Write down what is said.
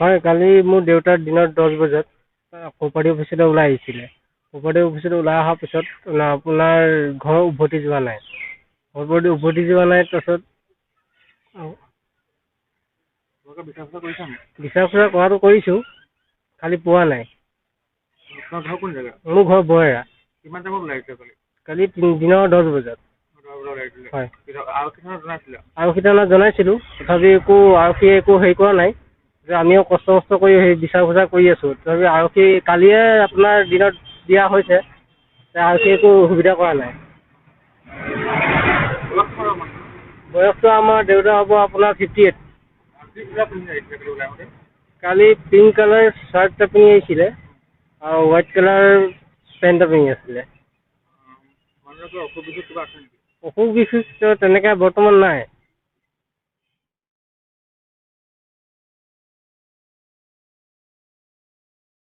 হয়, কালি মোৰ দেউতাৰ দিনত 10 বজাত কোঅপাৰেটিভ অফিচলৈ ওলাই আহিছিলে। কোঅপাৰেটিভ অফিচলৈ ওলাই অহাৰ পিছত আপোনাৰ ঘৰ উভতি যোৱা নাই। উভতি যোৱা নাই, তাৰপিছত তোমালোকে বিচাৰ খোচাৰ কৰিছা নে? বিচাৰ খোচাৰ কৰাটো কৰিছোঁ, খালি পোৱা নাই। তোমাৰ ঘৰ কোন জেগা? মোৰ ঘৰ বহেৰা। কিমান টাইমত ওলাই আহিছিলে কালি? কালি দিনৰ 10 বজাত। 10 বজাত ওলাই আহিছিলে? হয়। আৰক্ষী থানাত জনাইছিলা? আৰক্ষী থানাত জনাইছিলোঁ, তথাপি একো আৰক্ষীয়ে একো হেৰি কৰা নাই যে আমিও কষ্ট মষ্ট কৰি সেই বিচাৰ খোচাৰ কৰি আছোঁ। তথাপি আৰক্ষী কালিয়ে আপোনাৰ দিনত দিয়া হৈছে, আৰক্ষীয়ে একো সুবিধা কৰা নাই। বয়স কিমান হ'ব মানুহজনৰ? বয়সটো আমাৰ দেউতা হ'ব আপোনাৰ 58। কি পোছাক পিন্ধি আহিছিলে কালি ওলাই আহোঁতে? কালি পিংক কালাৰ চাৰ্ট এটা পিন্ধি আহিছিলে আৰু হোৱাইট কালাৰ পেণ্ট এটা পিন্ধি আছিলে। মানুহজনৰ কিবা অসুখ বিসুখ কিবা আছে নেকি? অসুখ বিসুখ তেনেকৈ বৰ্তমান নাই।